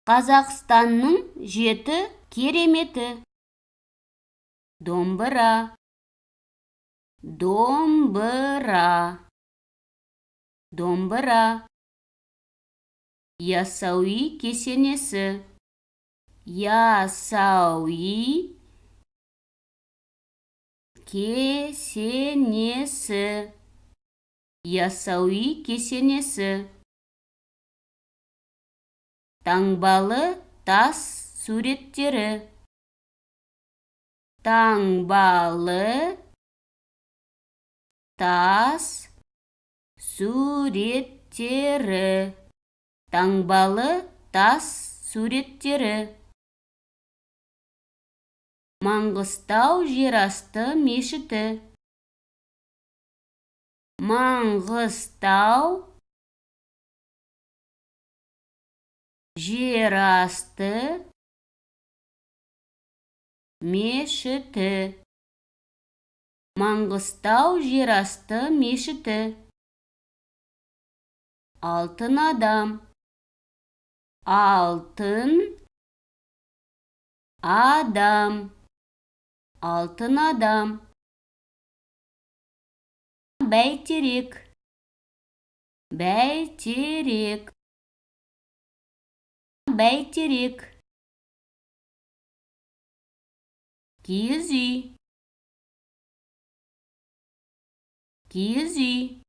Қазақстанның жеті кереметі. Домбыра, домбыра, домбыра. Ясауи кесенесі, Ясауи кесенесі, Ясауи кесенесі. Таңбалы тас суреттері. Таңбалы тас суреттері. Таңбалы тас суреттері. Маңғыстау жерасты мешіті. Маңғыстау жерасты мешіті. Маңғыстау жерасты мешіті. Алтын адам. Алтын адам. Алтын адам. Бәйтерек. Бәйтерек. Бәйтерек. Киіз үй. Киіз үй.